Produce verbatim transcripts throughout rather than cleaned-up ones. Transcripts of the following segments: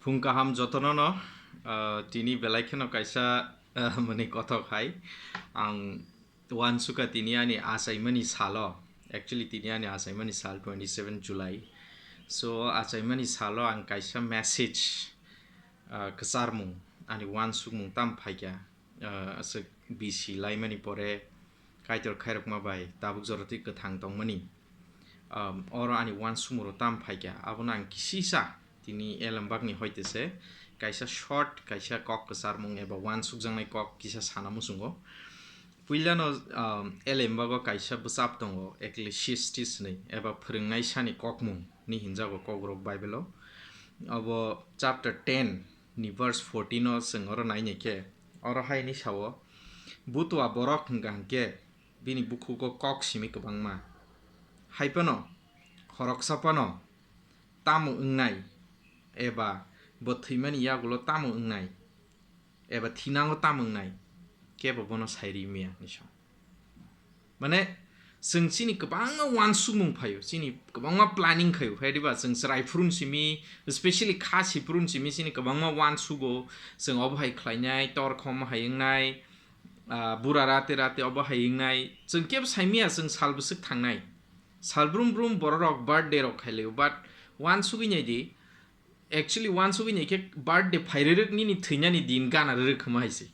Phung kaham jotono no, ah, tini belai kheno kaisa, ah, mani kothok hai. Ang uansukha tini ani achaimani salo. Actually, tini ani achaimani sal twenty seven July. So, achaimani salo ang kaisa message, ah, kwcharmung, ani uansukmung tam phaikha. Ah, aswk bisi laimani pore Kaitor khairokma bai tabuk jorotwi kwthang tongmani. Um, oro ani uansukmung rok tam phaikha, abono ang kisisa tini elembakni hoite se kaisa short, kaisa kok kwcharmung eba uansukjaknai kok kisa sana muchungo. Puilano, um, elembago kaisa bwchap tongo, Ecclesiastes hinwi, eba phwrwngnai sani kokmung ni hinjago kokrok Bible-o. Obo chapter ten ni verse fourteen o chwng oro nainai khe, oro hai hinwi sao, "Butua borok hwnkha hwnkhe bini bukhugo kok simi kwbangma. Hai phano, khoroksa phano tamo wngnai, eba bo thwimani yagulo tamo wngnai, eba thinango tamo wngnai, kebo bono sai ri maya," hinwi sao. Mane, chwng chini kwbangma uansukmung phaio, chini kwbangma planning khaio, hai diba? Chwng chwrai phurun simi, specially kha si phurun simi, chini kwbangma uansugo, chwng obo hai khlainai, tor khom hai wngnai, ah, bura rate rate obo hai wngnai. Chwng kebo sai maya, chwng sal bwswk thangnai. Sal brum brum bororok birthday rok khailio, but uansugwi nai di, actually, uansugwi nai khe birthday phai rwrwk nini thwinani din gana rwrwk hwnma hai se.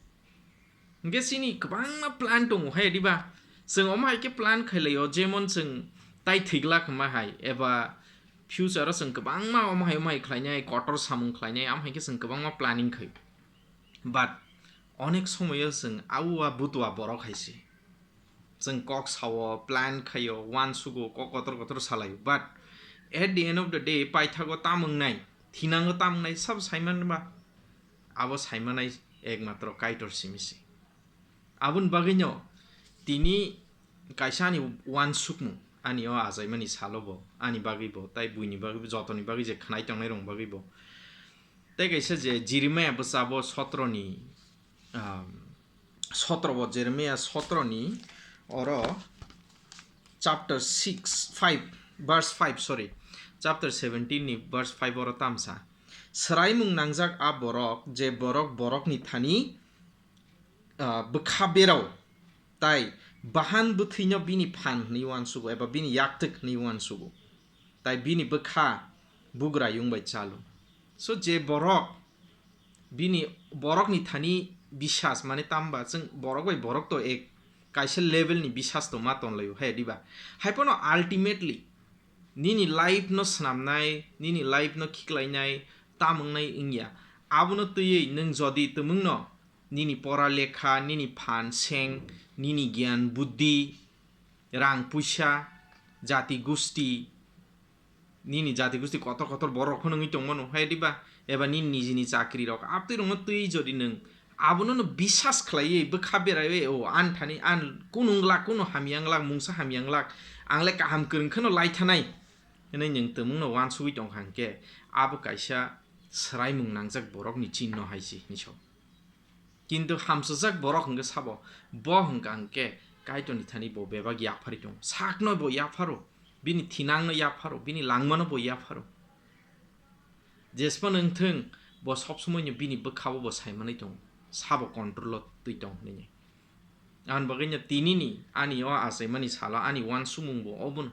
Hwnkhe chini kwbangma plan tongo hai diba? Chwng omo hai khe plan khailai o, jemon chwng tai thwi glak hwnma hai, eba future o chwng kwbangma omo hai omo hai khlainai, kotor samung khlainai, amo hai khe chwng kwbangma planning khai. But onek somoyo chwng aua butua borok hai se. Chwng kok sao, plan khaio, uansugo, kok kotor kotor salaio. But at the end of the day, paithago tam wngnai, thinango tam wngnai, sabo saiman ba? Abo saimanai ekmatro Kaitor simi se. Aboni bagwino tini kaisa ani uansukmung, ani o achaimani salo bo, ani bagwi bo, tai buini bagwi bo, jotoni bagwi je khnai tongnai rokni bagwi bo. Tei kaisa je Jeremiah bwchabo sotro ni, um, sotro bo, Jeremiah sotro ni oro chapter six, five, verse five, sorry, chapter seventeen ni verse five oro tamsa, "Swraimung nangjak a borok, je borok borokni thani, ah, bwkha berao, tai bahan bwthwino bini phan hwnwi uansugo eba bini yaktwk hwnwi uansugo, tai bini bwkha bugra yung bai chalo." So, je borok bini borokni thani bisas, mane tamba chwng borok bai borok to ek kaisa level ni bisas to ma tonlaio, hai diba? Hai phano ultimately nini life no swnamnai, nini life no khiklainai tam wngnai wngya. Abono twiwi nwng jodi twmwngno nini pora lekha, nini phan seng, nini giyan buddhi, rang puisa, jati gusti, nini jati gusti kotor kotor borok phano wngwi tongmano, hai diba? Eba nini nijini chakri rok, abtwi rokno twi jodi nwng abono no bisas khlaiwi bwkha beraiwi, "O, an thani, an kunu wng glak, kunu hamya wng glak, mungsa hamya wng glak, ang le kaham kwrwng kheno lai thanai," hwnwi nwng twmwngno uansugwi tong kha hwnkhe, abo kaisa swraimung nangjak borokni chinno hai se hinwi sao. Kintu hamsajak borok hwnkhe sabo, bo hwnkha hwnkhe Kaitorni thani bo bebak yapharwi tongo. Sakno bo yapharo, bini thinangno yapharo, bini langmano bo yapharo. Jesphano wngthwng, bo sob somoino bini bwkhao bo saimanwi tongo, sabo control-o twi tong hwnwi. Aboni bagwino tinini ani o achaimani salo ani uansukmung bo obono,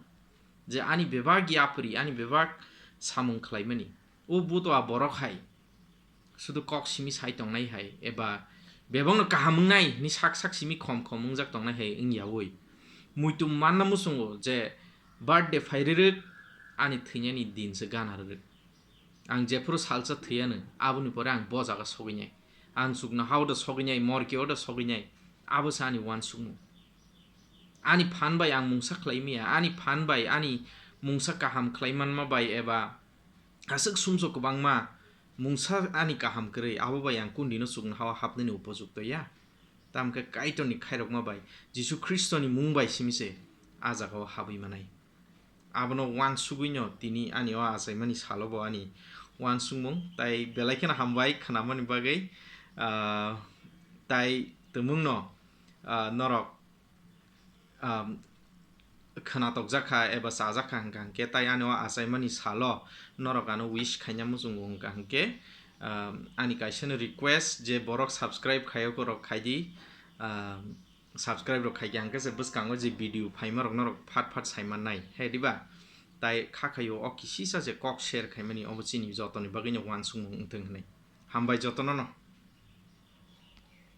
je ani bebak yapri, ani bebak samung khlaimani, o butua borok hai sudu kok simi sai tongnai hai, eba bebakno kaham wngnai hwnwi sak sak simi khom khom wngjak tongnai hai wngyaui, muitum manna muchungo je birthday phai rwrwk, ani thwinani din se gana rwrwk. Ang jephuru salsa thwiyano, aboni pore ang bo jaga sogwinai. Ang chuknohao da sogwinai, morkeo da sogwinai. Abo se ani uansukmung. Ani phan bai ang mungsa khlai maya, ani phan bai ani mungsa kaham khlai manma bai eba aswk sumsok kwbangma mungsa ani kaham kwrwi, abo bai ang kundino chuknohao hapnani upojukto ya. Tamkhe Kaitorni khairokma bai, Jisu Khristoni mung bai simi se a jagao habwi manai. Abono uansugwino tini ani o achaimani salo bo ani uansukmung, tai belai kheno hambai khnamani bagwi, ah, tai twmwngno, ah, norok, ah, khwnatokjak kha eba chajak kha hwnkha hwnkhe, tai ani o achaimani salo norok ano wish khaina muchungo hwnkha hwnkhe, Ani kaisano request je borok subscribe khayok rok khaidi, subscribe rok khaidi, hwnkhe se bwskango je video phaima rok norok phat phat saimannai, he diba? Tai kha khayo o kisisa je kok share khaimani, obo chini jotoni bagwino uansukmung wngthung hwnwi. Hambai jotono no.